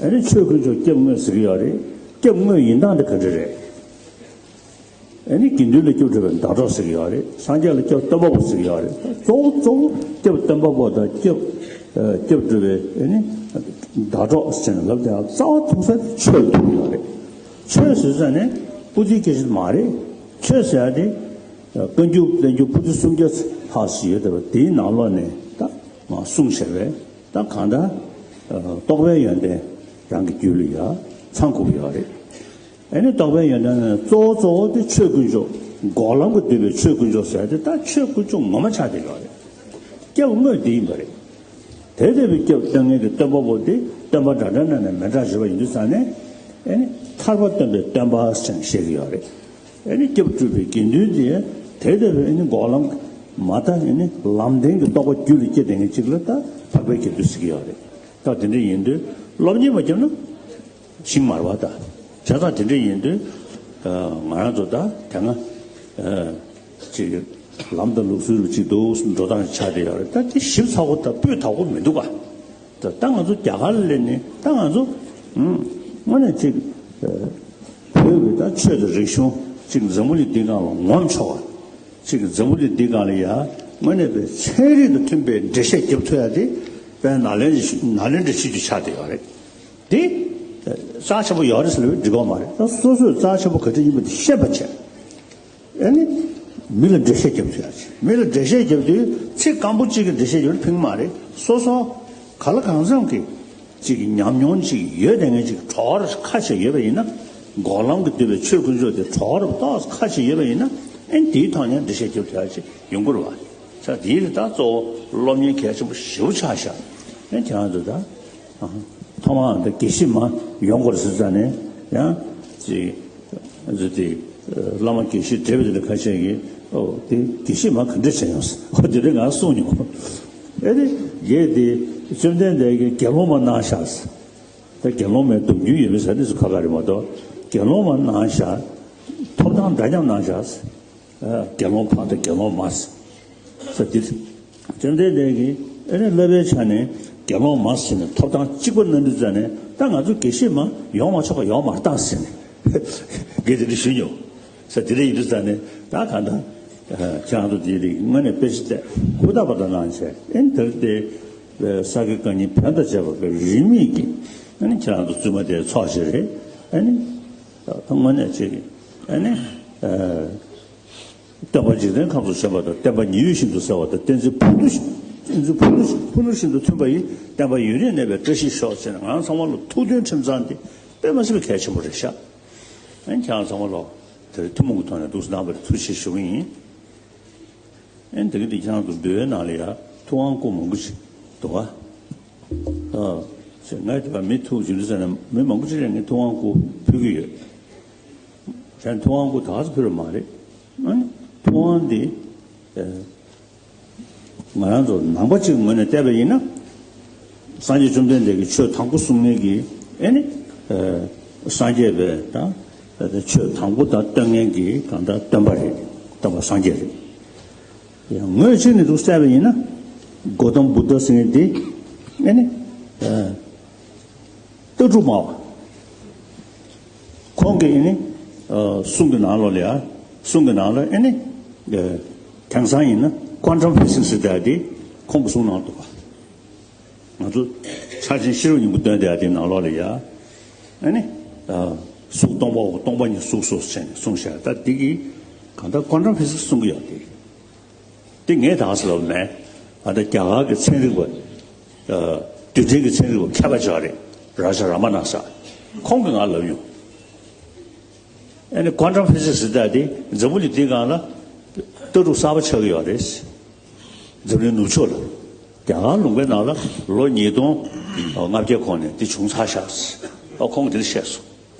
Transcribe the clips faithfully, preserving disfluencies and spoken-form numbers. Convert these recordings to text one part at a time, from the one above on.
ཨ་ནི་ཆོས་དཀོན་མཆོག་སྐྱབས་དངོས་ཟེར་གྱི་ཡོད་རེད། སྐྱབས་དངོས་ཡིན་སྟངས་དེ་ག་འདྲ་རེད། ཨ་ནི་དགེ་འདུན་ལ་སྐྱབས་སྒྲུབ་པའི་ཟླ་གྲོགས་ཟེར་གྱི་ཡོད་རེད། སངས་རྒྱས་ལ་སྐྱབས་སྟོན་པ་པོ་ཟེར་གྱི་ཡོད་རེད། གཙོ་བོ་གཙོ་བོ་སྐྱབས་སྟོན་པ་པོ་དང་སྐྱབས་ཨ་སྐྱབས་སྒྲུབ་པའི་ཨ་ནི་ཟླ་གྲོགས་ཟེར་ནས་ལབ་དེ་རྩ་བ་ཐུག་ས་དེ་ཆོས་ཐུག་ཡོད་རེད། ཆོས་ཟེར་ས་ནི་པོ་ཏི་སྐད་ཆ་མ་རེད། ཆོས་ཟེར་ཡ་དེ་བཀའ་འགྱུར་བསྟན་འགྱུར་པོ་ཏི་སུམ་བརྒྱ་ལྷག་ཞིག་ཡོད་དེ་བ་དེའི་ནང་ལོགས་ནས་ད་མ་གསུངས་བཞག་པས། ད་གང་ལྟར་རྟོགས་པའི་ཡོན་ཏན་རང་གི་རྒྱུད་ལ་ཡ་ཚང་དགོས་ཡོད་རེད། ཨ་ནི་རྟོགས་པའི་ཡོན་ཏན་ནི་གཙོ་བོ་གཙོ་བོ་དེ་ཆོས་དཀོན་མཆོག་འགོག་ལམ་གྱིས་བསྡུས་པའི་ཆོས་དཀོན་མཆོག་ཟེར་ཏེ་ད་ཆོས་དཀོན་མཆོག་ངོ་མ་ཆགས་བསྡད་ཡོད་རེད། སྐྱབས་དངོས་དེ་ཡིན་པ་རེད། དེ་ལྟ་བུའི་སྐྱབས་སྟོན་མཁན་གྱི་སྟོན་པ་པོ་དེ་སྟོན་པ་འདྲ་འདྲ་གནང་ནས་མི་འདྲ་བརྗོད་པ་ཡིན་དུས་ཙང་ནས་ཨ་ནི་ཐར་པ་སྟོན་པའི་སྟོན་པ་ཟེར་ནས་བཤད་ཀྱི་ཡོད་རེད། ཨ་ནི་སྐྱབས་སྒྲུབ་པའི་དགེ་འདུན་དེ་དེ་ལྟ་བུའི་ཨ་ནི་འགོག་ལམ་མ་ད་ཨ་ནི་ལམ་བདེན་གྱི་རྟོགས་པ་རྒྱུད་ལ་སྐྱེས་བསྡད་མཁན་གཅིག་ལ་ད་འཕགས་པའི་དགེ་འདུན་ཟེར་གྱི་ཡོད་རེད། ད་དེ་འདྲ་ཡིན་དུས་སློབ་གཉེར་མ་བརྒྱབ་ན་ཤིང་མ་རེད་པ། ད་བྱས་ཙང་དེ་འདྲ་ཡིན་དུས་ང་རང་ཚོ་ད་དེ་སྔ་ཅིག་ལམ་དང་ལུགས་སྲོལ་ཅིག་འདུག་འགྲོ་སྟངས་ཆགས་བསྡད་ཡོད་རེད། ད་དེ་ཞིབ་ཚགས་པོ་ད་སྤུས་དག་པོ་མི་འདུག་ག་ད་ད་ང་ཚོ་རྒྱ་གར་ལ་སླེབས་ནས་ད་ང་ཚོ་ཨུམ་དངོས་གནས་ཅིག་བོད་ཀྱི་ད་ཆོས་དང་རིག་གཞུང་ཅིག་འཛམ་བུ་གླིང་འདིའི་སྒང་ལ་ངོམ་ཆོག་པ་ཅིག་འཛམ་བུ་གླིང་འདིའི་སྒང་ལ་ཡ་དངོས་གནས་པའི་ཚན་རིག་དང་མཐུན་པའི་འགྲེལ་བཤད་རྒྱབ་ཐུབ་ཡ་དེ་དཔེ་ནཱ་ལེནྡྲ་ནཱ་ལེནྡྲ་ཆོས་བརྒྱུད་ཆགས་བསྡད་ཡོད་རེད། དེ་རྩ་ཆེན་པོ་ཡོད་རེད་ཟེར་ལབ་འགྲིག་གི་མ་རེད། ད་སོ་སོས་རྩ་ཆེན་པོ་ག་འདྲ་ཡིན་པ་དེ་ཤེས་པ་བྱས། ཨ་ནི་མི་ལ་འགྲེལ་བཤད་རྒྱབ་ཐུབ་ཡ་བྱས། མི་ལ་འགྲེལ་བཤད་རྒྱབ་དུས་ཚིག་སྐམ་པོ་གཅིག་གིས་འགྲེལ་བཤད་རྒྱབ་ན་ཕན་གྱི་མ་རེད། སོ་སོ་ག་ལ་གང་འཚམ་གྱི་ཅིག་ཉམས་མྱོང་ཅིག་ཡོད་བསྡད་མཁན་ཅིག་གྲོགས་ཁ་ཤས་ཡོད་པ་ཡིན་ན། འགོག་ལམ་གྱིས་བསྡུས་པའི་ཆོས་དཀོན་མཆོག་དེ་གྲོགས་རབ་ཏོག་ཁ་ཤས་ཡོད་པ་ཡིན་ན། ཨ་ནི་དེའི་ཐོག་ནས་འགྲེལ་བཤད་རྒྱབ་ཐུབ་ཡ་ཅིག་ཡོང་གི་རེད་བ། ས་དེའི་རིགས་ད་གཙོ་བོ་སློབ་གཉེར་གལ་ཆེན་པོ་ཞེ་པོ་ཆགས་ཤག་ཨ་ནི་ཁྱེད་རང་ཚོ་ད། ཐོག་མར་འདི་དགེ་བཤེས་མ་ཡོང་དགོས་ཟེར་ཙང་ནས་ཡང་ཅིག་ཟེར་ཏེ། བླ་མ་དགེ་བཤེས་བགྲེས་པ་དེ་འདྲ་ཁ་ཤས་ཀྱིས་ཨོ་དེ་དགེ་བཤེས་མ་ག་འདྲ་བྱས་ཡོང་ཟེར། ཨོ་དེ་འདྲ་ང་གསུངས་མྱོང་། ཨེ་རེད་རྒན་དེ་བཅོམ་ལྡན་འདས་ཀྱིས་དགེ་སློང་མ་གནང་ཤག་ཟེར། ད་དགེ་སློང་མའི་སྡོམ་རྒྱུན་ཡོད་མེད་ཟེར་དེ་ཚོ་ཁ་ཁ་རེད་མ་གཏོགས་དགེ་སློང་མ་གནང་ཤག་ཐོབ་ཐང་འདྲ་མཉམ་གནང་ཤག་ཟེར། དགེ་སློང་ཕ་དང་དགེ་སློང་མ་ཟེར་དེ། བཅོམ་ལྡན་འདས་ཀྱིས་ཨེ་ནས་བསླབ་པའི་ཆ་ནས་དགེ་སློང་མ་ཟེར་ནས་ཐོབ་ཐང་གཅིག་པ་གནང་དུས་ཙ་ནས་ད་ང་ཚོ་དགེ་བཤེས་མ་ཡོང་མ་ཆོག་པ་ཡོང་མ་བཏང་ཟེར་ནས་དགེ་དེ་འདྲ་ཞུས་མྱོང་ཟེར། དེ་འདྲ་ཡིན་དུས་ཙ་ནས་ད་གང་ལྟར་ཁྱེད་རང་ཚོ་དེའི་རིགས་དངོས་གནས་དཔེ་ཆ་བལྟས་ཧུར་ཐག་པ་དང་གནང་བྱས་ཨེ་ནས་དེར་བལྟས་ས་དགེ་བཀའ་རྙིང་བོན་དང་བཅས་པ་གི་རིས་མེད་ཀྱི་ཨེ་ནས་ཁྱེད་རང་ཚོ་བཙུན་མ་དེ་ཚོགས་བྱས་རེད། ཨེ་ནས་ད་དངོས་གནས་ཅིག་ཨེ་ནས། སྟོན་པ་འཇིག་རྟེན་ཁམས་སུ་བྱོན་པ་དང་། བསྟན་པ་ཉི་འོད་བཞིན་དུ་གསལ་བ་དང་། བསྟན་འཛིན་ཕུ་ནུ་བཞིན་བསྟན་འཛིན་ཕུ་ནུ་ཕུ་ནུ་བཞིན་དུ་མཐུན་པ་ཡི། བསྟན་པ་ཡུན་རིང་གནས་པའི་བཀྲ་ཤིས་ཤོག་ཅེས་ནས་ང་རང་ཚང་མ་ལ་ཐུགས་མཐུན་ཁྲིམས་གཙང་འདི་དཔེ་མ་སྲིད་པའི་གལ་ཆེན་པོ་རེད་ཤག་ཨན་ཁྱེད་རང་ཚང་མ་ལ་དེ་རིང་ཐུན་མོང་གི་ཐོག་ནས་འདུག་སེ་གནང་བར་ཐུགས་རྗེ་ཆེ་ཞུ་གི་ཡིན། ཨན་དེ་གི་འདི་ཁྱེད་རང་ཚོ་འབུལ་བའི་ནང་ལ་ཡ་ཐུབ་དབང་སྐུ་མང་པོ་ཞིག་འདུག་ག་ཨ་ཅེ་ང་དེ་བ་མི་ཐུག་ཅིག་འདུག་ཟེར་ན་མི་མང་པོ་ཅིག་ལ་ངས་ཐུབ་དབང་སྐུ་ཕུལ་གི་ཡོད། གཞན་ཐུབ་དབང་སྐུ་དག་ས་ཕུལ་བ་མ་རེད། ཨ་ནི་ཐུབ་དབང་འདི་ཨེ་ང་རང་ཚོ་ནང་པ་གཅིག་ངོས་ནས་བལྟས་པ་ཡིན་ན། སངས་རྒྱས་བཅོམ་ལྡན་འདས་ཀྱིས་ཆོས་དང་པོ་གསུང་མཁན་གྱི་ཨེ་ནི་ཨེ་སངས་རྒྱས་པའི་ད་ཆོས་དང་པོ་ད་སྟོན་མཁན་གྱི་གང་ལྟར་སྟོན་པ་རེད། སྟོན་པ་སངས་རྒྱས་རེད། ཡང་ངོས་གཅིག་ནས་འདུག་བལྟས་པ་ཡིན་ན། གོ་ཏམ་བུདྡྷ་ཟེར་མཁན་དེ་ཨེ་ནི་ཨེ། ལྟ་གྲུབ་སྨྲ་བ། ཁོང་གི་ཨེ་ནི་ཨ་གསུང་གི་ནང་ལོགས་ལ་ཡ། གསུང་གི་ནང་ལ་ཨེ་ནི་ཨ་དེང་སང་ཡིན་ན་ཀོན་ཊམ་ཕི་སིག་སི་ཟེར་ཡ་དེ་ཁོང་གི་གསུང་ནང་འདུག་ག་ང་ཚོ་ཆར་ཆེན་ཤེས་རབ་སྙིང་པོ་སྟོན་བསྡད་ཡ་དེ་ནང་ལོགས་ལ་ཡ། ཨེ་ནི་ཨ་གཟུགས་སྟོང་པའོ། སྟོང་པ་ཉིད་གཟུགས་སོ་ཟེར་ནས་གསུངས་བཞག་ད་འདི་གི་གང་ལྟར་ཀོན་ཊམ་ཕི་སིག་སི་གསུང་གི་ཡོད་དེ། དེ་ངས་དག་ས་ལབ་མེད། ཨ་ད་རྒྱ་གར་གྱི་ཚན་རིག་པ། རྡུལ་ཕྲན་གྱི་ཚན་རིག་པ་མཁས་པ་ཅིག་རེད། རཱ་ཇ་ར་མ་ན་ས། ཁོང་གིས་ང་ལབ་ཡོང་། ཨ་ནི་ཀོན་ཊམ་ཕི་སིག་སི་ཟེར་ཡ་དེ་འཛམ་བུ་གླིང་འདིའི་སྒང་ལ་ལྟ་གྲུབ་གསར་པ་ཆགས་ཀྱི་ཡོད་རེད། འཛམ་གླིང་ནུབ་ཕྱོགས་ལ། རྒྱ་གར་ལུང་པའི་ནང་ལ་ལོ་ཉིས་སྟོང་ལྔ་བརྒྱ་གོང་ནས་འདི་བྱུང་ཚར་ཤག་ཨ་ཁོང་གིས་འདི་འདྲ་བཤད་སོང་།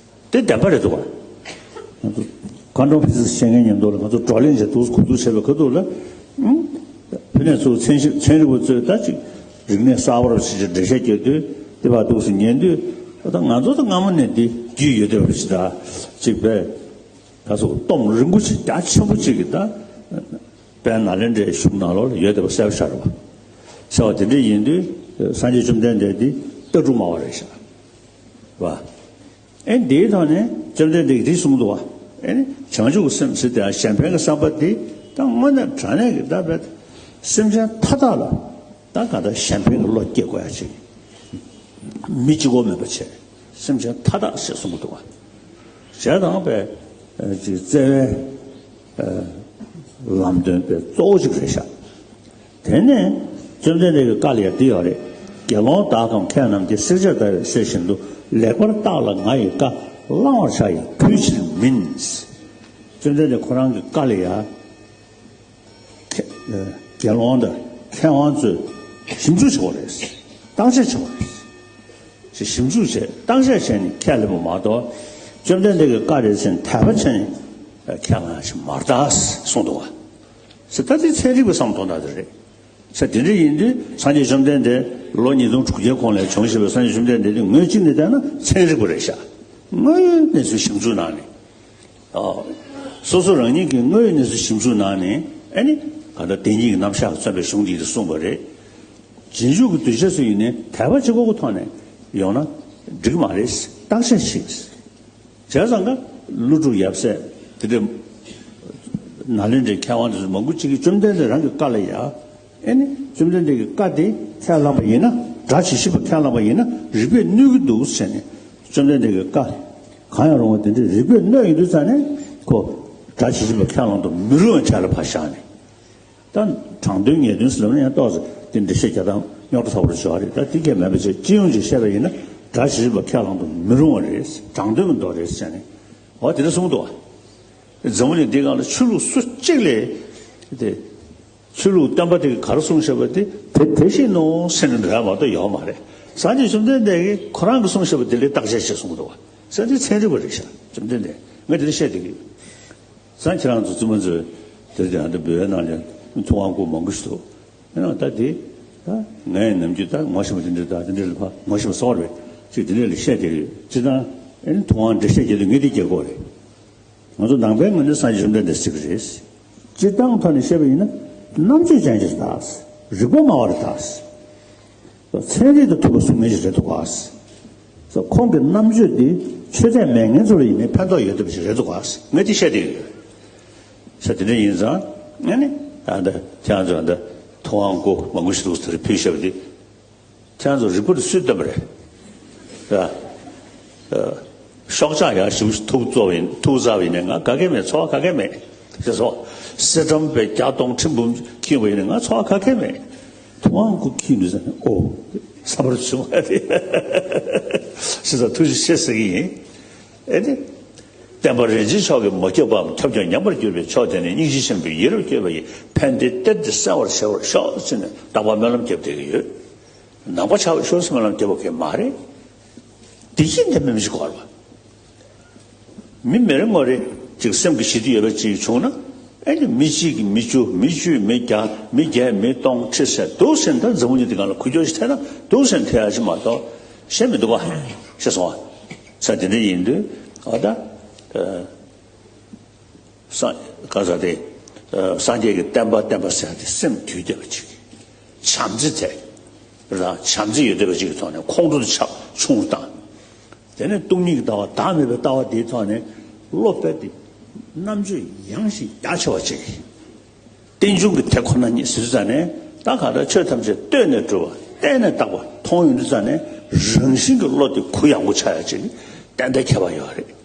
དེ་བདེན་པ་རེད་འདུག་ག་ང་ཚོ་ཀོན་ཊམ་ཕི་སིག་སི་ཤེས་མཁན་མཉམ་དུ་ལ་ང་ཚོ་བགྲོ་གླེང་བྱས་འདུག་གོ་བསྡུར་བྱས་པའི་ཁ་ཐུག་ལ། ཨང་། བོད་ནས་ཚུར་ཚན་ཞིབ་ཚན་རིག་པ་ཚོས་ད་ཅིག་རིག་གནས་གསར་པ་རུ་ཞིག་འགྲེལ་བཤད་རྒྱག་དུས་དེ་བར་འདུག་སེ་ཉན་དུས་ད་ང་ཚོ་ད་སྔ་མོ་ནས་འདི་རྒྱུས་ཡོད་བསྡད་པ་ཞིག་ད་ཅིག་བས་ད་སོ་སྟོབས་རིང་པོ་ཞིག་རྒྱ་ཆེན་པོ་ཅིག་གི་ད་དཔལ་ནཱ་ལེནྡྲའི་གཞུང་ནང་ལོགས་ལ་ཡོད་བསྡད་པ་གསལ་པོ་ཤར་བ། ཟེར་བ་དེ་འདྲ་ཡིན་དུས་སངས་རྒྱས་བཅོམ་ལྡན་འདས་འདི་ལྟ་གྲུབ་སྨྲ་བ་རེད་ཤག་བ། ཨེ་འདིའི་ཐོག་ནས་བཅོམ་ལྡན་འདས་ཀྱིས་འདི་གསུངས་འདུག་བ། ཨེ་ནི་བྱང་ཆུབ་ཀྱི་སེམས་ཟེར་དེ་གཞན་ཕན་གྱི་བསམ་པ་འདི་ད་དངོས་གནས་དྲང་གནས་ཀྱི་ད་བས་སེམས་ཅན་མཐའ་དག་ལ་ད་ག་ད་གཞན་ཕན་གྱི་བློ་སྐྱེ་དགོས་ཡ་ཅིག་མི་གཅིག་པོ་མེད་པ་བྱས་སེམས་ཅན་མཐའ་དག་ཞེས་གསུངས་འདུག་བ། བྱས་དང་པས་ཅིག་བརྩེ་བའི་ལམ་སྟོན་པའི་གཙོ་བོ་ཅིག་རེད་ཤག་དེ་ནས་བཅོམ་ལྡན་འདས་ཀྱི་བཀའ་ལ་ཡང་འདི་ཡོད་རེད། དགེ་སློང་དག་གམ་མཁས་རྣམས་ཀྱིས། བསྲེགས་བཅད་བརྡར་བའི་གསེར་བཞིན་དུ། ལེགས་པར་བརྟགས་ལ་ང་ཡི་བཀའ། བླང་བར་བྱ་ཡི་གུས་ཕྱིར་མིན། བཅོམ་ལྡན་འདས་ཁོ་རང་གི་བཀའ་ལ་ཡང་དགེ་སློང་དང་མཁས་དབང་ཚོས་ཞིབ་འཇུག་བྱེད་དགོས་རེད། བརྟག་དཔྱད་བྱེད་དགོས་རེད། ཞིབ་འཇུག་བྱས་བརྟག་དཔྱད་བྱས་ནས་ཁས་ལེན་པ་མ་གཏོགས་བཅོམ་ལྡན་འདས་ཀྱི་བཀའ་རེད་ཟེར་ནས་དད་པ་བྱས་ནས་ཁས་བླངས་ཞིག་མ་རེད་ད་གསུངས་འདུག་བ། ཟེར་ད་དེ་ཚན་རིག་པའི་བསམ་བློ་གཏོང་སྟངས་དེ་རེད། ཟེར་དེ་འདྲ་ཡིན་དུས་སངས་རྒྱས་བཅོམ་ལྡན་འདས་ལོ་ཉིས་སྟོང་དྲུག་བརྒྱའི་གོང་ལ་བྱུང་ཞེས་པའི་སངས་རྒྱས་བཅོམ་ལྡན་འདས་དེ་ངོས་གཅིག་ནས་བལྟས་ན་ཚན་རིག་པ་རེད་ཤག་དངོས་ཡོད་གནས་ཚུལ་ཞིབ་འཇུག་གནང་ནས། ཨོ། སོ་སོ་རང་ཉིད་ཀྱི་དངོས་ཡོད་གནས་ཚུལ་ཞིབ་འཇུག་གནང་ནས་ཨ་ནི་ག་ད་བདེན་གཉིས་ཀྱི་རྣམ་གཞག་མཚོན་པའི་གཞུང་འདི་ཡིས་གསུངས་པ་རེད། རྗེས་འཇུག་གི་གདུལ་བྱ་ཚོ་ཡིན་ནའི་དད་པ་བྱེད་དགོས་ཀྱི་ཐོག་ནས་ཡོང་ན་འགྲིག་མ་རེད། བརྟག་དཔྱད་བྱེད། བྱས་ཙང་ཀ་ཀླུ་སྒྲུབ་ཡབ་སྲས་དེ་འདྲ་ནཱ་ལེནྡྲའི་མཁས་དབང་དེ་ཚོ་མང་པོ་ཅིག་གིས་བཅོམ་ལྡན་འདས་རང་གི་བཀའ་ལ་ཡ། ཨེ་ནི་བཅོམ་ལྡན་འདས་ཀྱི་བཀའ་དེ་ཁས་བླངས་པ་ཡིན་ན་སྒྲ་ཇི་བཞིན་པ་ཁས་བླངས་པ་ཡིན་ན་རིག་པས་གནོད་ཀྱི་འདུག་ཟེར་ནས་བཅོམ་ལྡན་འདས་ཀྱི་བཀའ་གང་ཡང་རུང་བ་དེ་འདྲའི་རིག་པས་གནོད་ཡོང་དུས་ཙང་ནས་ཁོ་སྒྲ་ཇི་བཞིན་པ་ཁས་བླངས་དུ་མི་རུང་བའི་ཆ་ལ་ཕར་བཞག་ནས། ད་དྲང་དོན་ངེས་དོན་ཟེར་ལབ་ན་ཡང་ཏོག་ཙམ་དེ་འགྲེལ་བཤད་རྒྱག་སྟངས་རྙོག་དྲ་ཚ་པོ་རུ་བྱུང་བ་རེད། ད་དེ་གས་མེད་པ་བྱས་སྤྱི་ཡོངས་ཀྱིས་བཤད་པ་ཡིན་ན་སྒྲ་ཇི་བཞིན་པ་ཁས་བླངས་དུ་མི་རུང་བ་རེད། དྲང་དོན་གྱི་མདོ་རེད་ཟེར་ནས་འོ་དེ་འདྲ་གསུངས་འདུག་བ། འཛམ་བུ་གླིང་འདིའི་སྒང་ལ་ཆོས་ལུགས་སུ་གཅིག་ལས་དེ་ཆོས་ལུགས་བསྟན་པ་དེ་གིས་ག་རེ་གསུངས་བཞག་པ་དེ་དེ་དེ་བཞིན་ནོ་ཟེར་ནས་འདོད་ཡ་མ་གཏོགས་ཡོད་མ་རེད། སངས་རྒྱས་བཅོམ་ལྡན་འདས་ཀྱིས་ཁོ་རང་གིས་གསུངས་བཞག་པ་དེ་ལ་བརྟག་དཔྱད་བྱེད་གསུངས་འདུག་བ། ས་དེ་ཚན་རིག་པ་རེད་ཤག་བཅོམ་ལྡན་འདས་ངས་དེ་འདྲ་བཤད་བསྡད་ཀྱི་ཡོད། སང་ཁྱེད་རང་ཚོ་བཙུན་མ་ཚོས་དེར་དེ་ཨ་འདྲ་འབུལ་བའི་ནང་ལ་ཐུབ་དབང་སྐུ་མང་པོ་ཞིག་འདུག་ཡིན་ནའང་ད་དེ་ད་ངས་ནམ་རྒྱུན་ད་ངོ་ཤེས་པ་དེ་འདྲ་ད་དེ་འདྲ་ལ་ཕ་ངོ་ཤེས་པ་སོགས་རེད་ཅིག་དེ་འདྲ་ལ་བཤད་བསྡད་ཀྱི་ཡོད། སྤྱིར་བཏང་ཨེ་ནི་ཐུབ་དབང་འགྲེལ་བཤད་རྒྱག་དུས་ངས་དེ་རྒྱག་དགོས་རེད། ང་ཚོ་ནང་པའི་ངོས་ནས་སངས་རྒྱས་བཅོམ་ལྡན་འདས་ཟེར་གྱི་རེད། སྤྱིར་བཏང་ཐོག་ནས་བཤད་པ་ཡིན་ན་རྣམ་དཔྱོད་ཅན་ཞིག་རེད་ད། རིག་པ་སྨྲ་བ་རེད་ད། ཚན་རིག་དང་མཐུན་པ་གསུང་མཁན་ཞིག་རེད་འདུག་ག་ཁོང་གི་རྣམ་དཔྱོད་འདི་ཆོས་དད་མེད་མཁན་ཚོ་ལ་ཡིན་ནའི་ཕན་ཐོགས་ཡོད་བསྡད་པ་ཞིག་རེད་འདུག་ག་ངས་དེ་བཤད་བསྡད་ཡོད། ས་དེ་འདྲ་ཡིན་ཙང་ཨ་ནི་ད་ལྟ་ཁྱེད་རང་ཚོ་ད་ལྟ་ཐུབ་དབང་སྐུ་མང་པོ་ཞིག་འདུག་དེར་ཕུལ་བཞག་པ་འདི་ཁྱེད་རང་ཚོ་རིག་པ་དེ་སུས་བཏོན་པ་རེད། ད་ཨ། ཤོག་ཆག་ཡག་ཞིག་ཐུག་བཙོ་བ་ཡིན་ཐུག་བཙའ་བ་ཡིན་ནའི་ང་ག་གེ་མེད། ཚོར་བ་ག་གེ་མེད། ཞེས་སོ། གསེར་སྦྲམ་པའི་བརྒྱ་སྟོང་ཁྲི་འབུམ་འཁྱིལ་བ་ཡིན་ནའི་ང་ཚོར་བ་ག་གེ་མེད། ཐུབ་དབང་སྐུ་འཁྱིལ་ནུས་ཙང་ཨོ། ས་བར་བྱུང་བ་རེད། ཞེས་སོ་ཐུགས་རྗེ་ཆེ་ཟེར་གྱི་ཡིན། ཨེ་ནི། བསྟན་པ་རིན་ཆེན་མཆོག་གི་མ་ཁྱབ་པའམ་ཁྱབ་ཀྱང་ཉམས་པར་གྱུར་པའི་མཆོག་དེ་ནི་སྙིང་རྗེ་ཆེན་པོས་ཡིད་རབ་བསྐྱོད་པ་ཡི་ཕན་བདེའི་གཏེར་འདི་གསལ་བར་བྱེད་པར་ཤོག་ཅེས་ནས་རྟག་པར་སྨོན་ལམ་བརྒྱབ་བསྡད་ཀྱི་ཡོད། ནང་པ་ཆགས་པའི་ཤོག་ཟེར་སྨོན་ལམ་བརྒྱབ་པ་གས་མ་རེད། བདེ་སྐྱིད་ལྡན་པའི་མི་ཞིག་དགོས་རེད་བ། མི་མི་རེ་ངོ་རེ་ཅིག་སེམས་ཀྱི་ཞི་བདེ་ཡོད་པ་ཅིག་བྱུང་ན་ཨེ་ནི་མི་གཅིག་གིས་མི་བཅུ་མི་བཅུས་མི་བརྒྱ་མི་བརྒྱད་མི་སྟོང་ཁྲི་ཟེར་འདུག་ཟེར་ད་འཛམ་བུ་གླིང་འདི་སྒང་ལ་འགུལ་སྐྱོད་ཞིག་ཐེབས་ན་འདུག་ཟེར་ཐེབས་ཡ་ཞིག་མ་གཏོགས་ཤེས་མི་འདུག་བ། ཤེས་སོང་བ། ས་དེ་འདྲ་ཡིན་དུས་ཨ་ད། སངས་ག་ས་དེ། སངས་རྒྱས་ཀྱི་བསྟན་པ་བསྟན་པ་ཟེར་ཏེ་སེམས་དུལ་བསྡད་པ་ཅིག་བྱམས་བརྩེ་དེ། རང་བྱམས་བརྩེ་ཡོད་བསྡད་པ་ཅིག་གི་ཐོག་ནས་ཁོང་ཁྲོ་དེ་ཆག་ཆུང་རུ་བཏང་། དེ་ནས་སྟོང་ཉིད་ཀྱི་ལྟ་བ་བདག་མེད་པའི་ལྟ་བ་དེའི་ཐོག་ནས་བློ་རྦད་དེ་རྣམ་དཔྱོད་ཡངས་ཤིང་རྒྱ་ཆེ་བ་ཅིག་རྟེན་འབྱུང་གི་དེ་ཁོ་ན་ཉིད་ཟེར་དུས་ཙ་ནས་ད་ག་ད་ཆོས་ཐམས་ཅད་ལྟོས་ནས་གྲུབ་པ་བལྟས་ནས་དག་པ་མཐོང་ཡོང་དུས་ཙ་ནས་རང་བཞིན་གྱི་བློ་དེ་གུ་ཡངས་པོ་ཆགས་ཡ་ཅིག་ཏན་ཏན་ཁྱད་པར་ཡོད་རེད།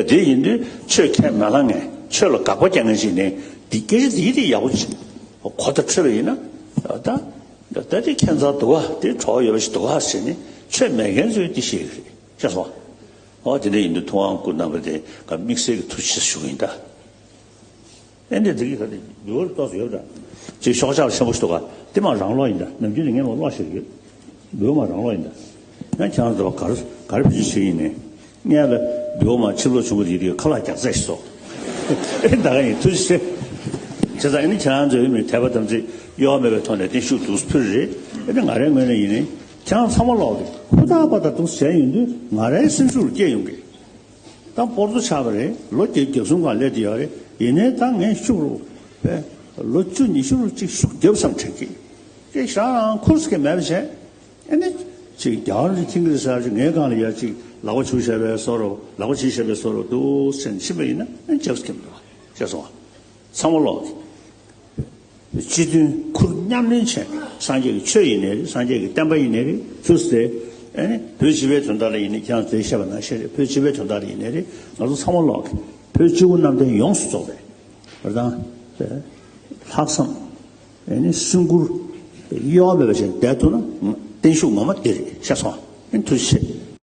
དེ་ཡིན་དུས་ཆོས་ཁས་མ་བླངས་མཁན་ཆོས་ལ་དགག་པ་རྒྱག་མཁན་ཞིག་ནས་འདི་སྐད་ཆ་འདི་འདི་ཡག་པོ་ཅིག་གོ་བརྡ་འཕྲོད་པ་ཡིན་ན་ད་ད་དེ་ཁྱད་མཚར་འདུག་ག་དེ་གྲོགས་ཡོད་པ་ཞིག་འདུག་ག་ཟེར་ནས་ཆོས་མེད་མཁན་ཚོས་འདི་ཤེས་ཀྱི་རེད། ཤེས་སོང་། ཨོ་དེ་འདྲ་ཡིན་དུས་ཐུབ་དབང་སྐུ་རྣམ་པ་དེ་ག་དམིགས་བསལ་གྱི་ཐུགས་རྗེ་ཆེ་ཞུ་གི་ཡིན་ད། ཨེ་འདྲ་འདི་གི་ག་དེ་འབུལ་བ་ཏོག་ཙམ་ཡོད་པ་འདྲ། ཅིག་ཤོག་ཆག་ཆེན་པོ་ཞིག་འདུག་ག་དེ་མ་རང་ལོག་ཡིན་ད། ནམ་རྒྱུན་ནས་ངས་མ་ཀློག་ཤེས་ཀྱི་ཡོད། འབུལ་བ་མ་རང་ལོག་ཡིན་ད། ཡང་ཁྱེད་རང་ཚོ་ག་རེ་ག་རེ་བེད་སྤྱོད་བྱེད་ཀྱི་ཡིན་ནས། ངས་ལ་འབུལ་བ་མ་ཕྱིར་ལོག་བྱུང་བ་དེ་དེ་ཁ་ལག་རྒྱག་རྩ་ཞིག་སོ། ཨེ་ད་ག་ཡིན་ཐུགས་རྗེ་ཆེ། བྱས་ཙང་ཨེ་ནི་ཁྱེད་རང་ཚོའི་མི་དད་པ་དམ་ཚིག་གཡོ་བ་མེད་པའི་ཐོག་ནས་བརྟན་བཞུགས་འདུག་ཕུལ་རེད། ཨེ་ནི་ང་རའི་ངོས་ནས་ཡིན་ནས་ཁྱེད་རང་ཚང་མ་ལོག་གི་ཧུར་ཐག་པ་དང་འདུག་བྱས་ཡོང་དུས་ང་རའི་སེམས་ཤུགས་ལ་སྐྱེས་ཡོང་གི་ད་སྤོར་ཏོ་ཆགས་པ་རེད། ལོ་བརྒྱད་ཅུ་གྱ་གསུམ་སྒང་སླེབས་དེ་ཡོད་རེད། ཡིན་ནའི་ད་ངས་ཤུགས་རུ་བས་ལོ་བཅུ་ཉི་ཤུ་རུ་གཅིག་ཤུགས་རྒྱབ་བསམ་དྲན་གི་ཀྱེ་ཞག་རང་ཁུར་སི་ཀེ་མེད་པ་བྱས། ཨེ་ནི་ ཅིག་རྒྱ་གར་གྱི་ཁྱིམ་གྱི་ས་ཅིག་ངའི་སྒང་ལ་ཡ་ཅིག་ལག་པ་ཆུ་བཞག་པའི་བཟོ་འདྲ། ལག་པ་ཆུ་བཞག་པའི་བཟོ་འདྲ་འདུག་ཟེར་ནས་ཕྱིན་པ་ཡིན་ན་ཨེ་ཅེབ་སི་ཁེམ་འདུག་ཤེས་སོང་ཨ། ཚང་མ་ལོག་གི་སྤྱི་མཐུན་ཁུར་མཉམ་ལེན་བྱས། སངས་རྒྱས་ཀྱི་ཆོས་ཡིན་ནའི་རེད། སངས་རྒྱས་ཀྱི་བསྟན་པ་ཡིན་ནའི་རེད། ཚུར་ཟེར་ཨེ་ནི་བོད་སྤྱི་པའི་དོན་དག་ལ་ཡིན་ནའི་ཁྱེད་རང་ཚོས་བཤད་པ་ནང་བཞིན་རེད། བོད་སྤྱི་པའི་དོན་དག་ལ་ཡིན་ནའི་རེད། ང་ཚོ་ཚང་མ་ལོག་གི་བོད་སྤྱི་བོ་གནམ་བསྟན་ཡོངས་སུ་རྫོགས་པའི་བར་དང་ལྷག་བསམ། ཨེ་ནི་སེམས་ཁུར་གཡོ་བ་མེད་པ་བྱས་བསྡད་ཐུབ་ན་བརྟན་བཞུགས་ངོ་མ་དེ་རེད་ཤག་སོང་། ཨེ་ཐུགས་རྗེ་ཆེ།